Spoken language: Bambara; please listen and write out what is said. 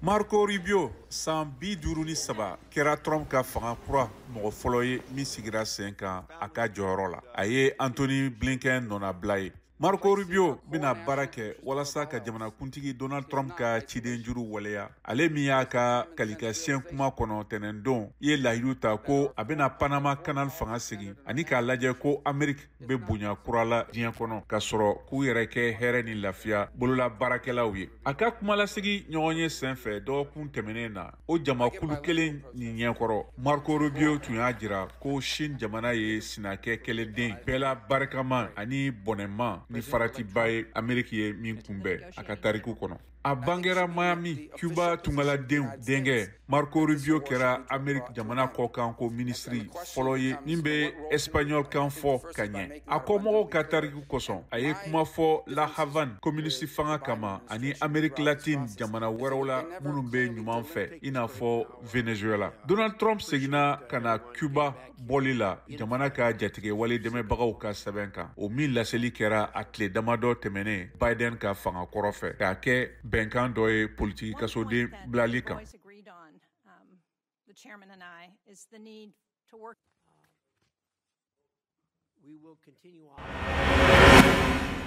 Marco Rubio, san 53, kɛra Trump ka fanga kura mɔgɔ fɔlɔ ye min sigira sen kan a ka jɔyɔrɔ la. A ye Antony Blinken nɔnabila ye. Marco Rubio bɛna baara kɛ walasa ka jamanakuntigi Donald Trump ka cidenjuru waleya, ale min y'a ka kalikasiyɛn kuma kɔnɔ tɛnɛndon ye layidu ta ko a bɛna Panama Canal fanga segin ani k'a lajɛ ko Amerique bɛ bonya kura la diɲɛ kɔnɔ, ka sɔrɔ k'u yɛrɛ kɛ hɛrɛ ni lafiya bolola baarakɛlaw ye. A ka kumalasigi ɲɔgɔn ye senfɛ dɔgɔkun tɛmɛnen na, o jamakulu kelen nin ɲɛkɔrɔ, Marco Rubio tun y'a jira ko Chine jamana ye sinakɛ kɛlɛden bɛɛ la barikama ani bɔnɛma ni faratiba ye Ameriki ye min kunbɛn a ka tariku kɔnɔ. A bangera Miami, Cuba tungaladenw denkɛ Marco Rubio kɛra Ameriki jamana kɔkanko minisiri fɔlɔ ye min bɛ espagnol kan fɔ ka ɲɛ. A kɔmɔgɔw ka tariku kosɔn, a ye kuma fɔ La Havane communiste fanga kama ani Amerique latine jamana wɛrɛw la minnu bɛ ɲuman fɛ, i n'a fɔ Venezuela. Donald Trump seginna ka na Cuba bɔli la jamana ka jatigɛwale dɛmɛbagaw ka sɛbɛn kan, o min laseli kɛra a tile damadɔ tɛmɛnen Biden ka fanga kɔrɔ fɛ, k'a kɛ bɛnkan dɔ ye politiki kasoden bilali kan. The chairman and I is the need to work. We will continue on.